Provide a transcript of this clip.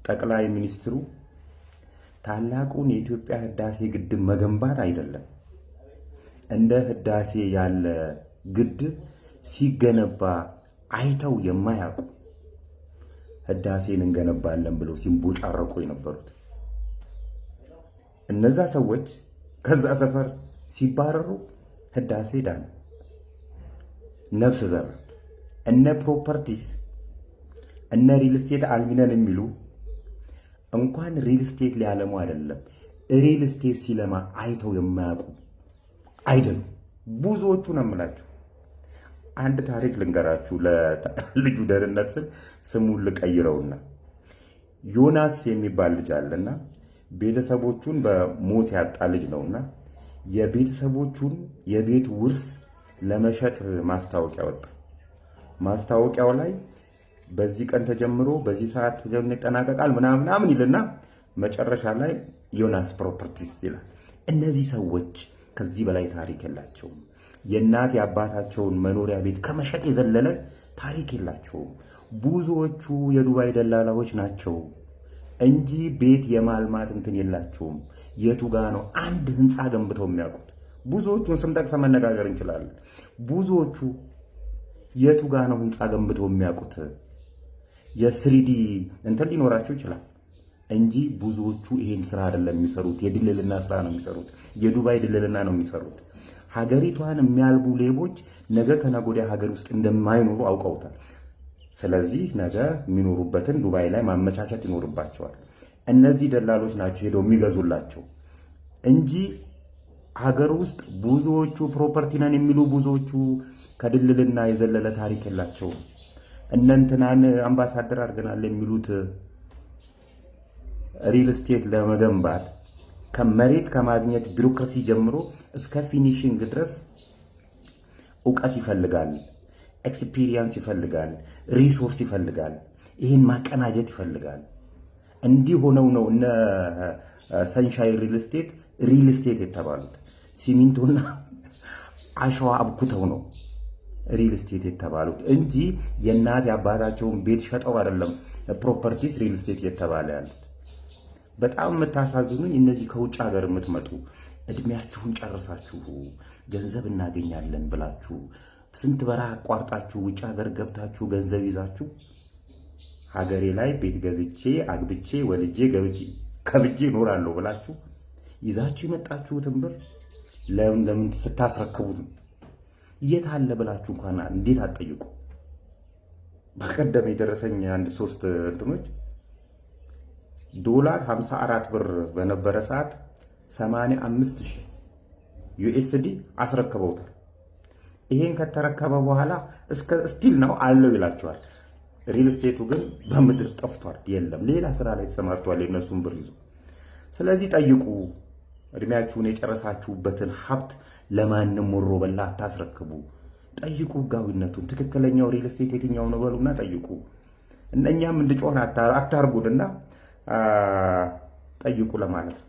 ጠቅላይ ሚኒስትሩ ታላቁን የኢትዮጵያ ህዳሴ ግድብ መገንባት አይደለም፣ እንደ ህዳሴ ያለ ግድብ ሲገነባ አይተው የማያውቁ ህዳሴን እንገነባለን ብለው ሲንቦጫረቁ የነበሩት እነዛ ሰዎች ከዛ ሰፈር ሲባረሩ ህዳሴ ዳነ፣ ነፍስ ዘራ። እነ properties እነ real estate አልሚነን የሚሉ እንኳን real estate ሊያለሙ አይደለም real estate ሲለማ አይተው የማያውቁ አይደሉም። ብዙዎቹ ነው የምላችሁ። አንድ ታሪክ ልንገራችሁ። ለልጁ ደህንነት ስል ስሙን ልቀይረውና ዮናስ የሚባል ልጅ አለና ቤተሰቦቹን በሞት ያጣ ልጅ ነውና የቤተሰቦቹን የቤት ውርስ ለመሸጥ ማስታወቂያ ወጣ። ማስታወቂያው ላይ በዚህ ቀን ተጀምሮ በዚህ ሰዓት ተጀምሮ ይጠናቀቃል ምናምን ምናምን ይልና መጨረሻ ላይ ዮናስ Properties ይላል። እነዚህ ሰዎች ከዚህ በላይ ታሪክ የላቸውም። የእናት የአባታቸውን መኖሪያ ቤት ከመሸጥ የዘለለ ታሪክ የላቸውም። ብዙዎቹ የዱባይ ደላላዎች ናቸው እንጂ ቤት የማልማት እንትን የላቸውም። የቱ ጋ ነው አንድ ህንፃ ገንብተው የሚያውቁት? ብዙዎቹን ስም ጠቅሰን መነጋገር እንችላለን። ብዙዎቹ የቱ ጋ ነው ህንፃ ገንብተው የሚያውቁት? የ 3D እንትን ሊኖራቸው ይችላል እንጂ ብዙዎቹ ይሄን ስራ አይደለም የሚሰሩት። የድልልና ስራ ነው የሚሰሩት። የዱባይ ድልልና ነው የሚሰሩት። ሀገሪቷን የሚያልቡ ሌቦች ነገ ከነገ ወዲያ ሀገር ውስጥ እንደማይኖሩ አውቀውታል። ስለዚህ ነገ የሚኖሩበትን ዱባይ ላይ ማመቻቸት ይኖርባቸዋል። እነዚህ ደላሎች ናቸው ሄደው የሚገዙላቸው እንጂ ሀገር ውስጥ ብዙዎቹ property ነን የሚሉ ብዙዎቹ ከድልልና የዘለለ ታሪክ የላቸውም። እነንትናን አምባሳደር አድርገናል የሚሉት real estate ለመገንባት ከመሬት ከማግኘት ቢሮክራሲ ጀምሮ እስከ finishing ድረስ እውቀት ይፈልጋል፣ experience ይፈልጋል፣ resource ይፈልጋል፣ ይህን ማቀናጀት ይፈልጋል። እንዲህ ሆነው ነው እነ Sunshine Real Estate real estate የተባሉት። ሲሚንቶና አሸዋ አብኩተው ነው real estate የተባሉት እንጂ የእናት የአባታቸውን ቤት ሸጠው አይደለም properties real estate የተባለ ያሉት። በጣም የምታሳዝኑኝ እነዚህ ከውጭ ሀገር የምትመጡ፣ እድሜያችሁን ጨርሳችሁ ገንዘብ እናገኛለን ብላችሁ ስንት በረሃ አቋርጣችሁ ውጭ ሀገር ገብታችሁ ገንዘብ ይዛችሁ ሀገሬ ላይ ቤት ገዝቼ አግብቼ ወልጄ ገብቼ ከብጄ እኖራለሁ ብላችሁ ይዛችሁ የመጣችሁትን ብር ለምን ለምን ስታስረክቡት ነው? የት አለ ብላችሁ እንኳን እንዴት አትጠይቁ? በቀደም የደረሰኝ አንድ ሶስት እንትኖች ዶላር 54 ብር በነበረ ሰዓት 85 ሺህ USD አስረክበውታል። ይሄን ከተረከበ በኋላ እስከ still ነው አለው ይላቸዋል። Real estate ኡ ግን በምድር ጠፍቷል፣ የለም፣ ሌላ ስራ ላይ ተሰማርቷል የእነሱን ብር ይዞ። ስለዚህ ጠይቁ። እድሜያችሁን የጨረሳችሁበትን ሀብት ለማንም ወሮ በላ አታስረክቡ። ጠይቁ ህጋዊነቱን። ትክክለኛው real estate የትኛው ነው በሉና ጠይቁ። እነኛም እንድጮህን አታርጉንና ጠይቁ ለማለት ነው።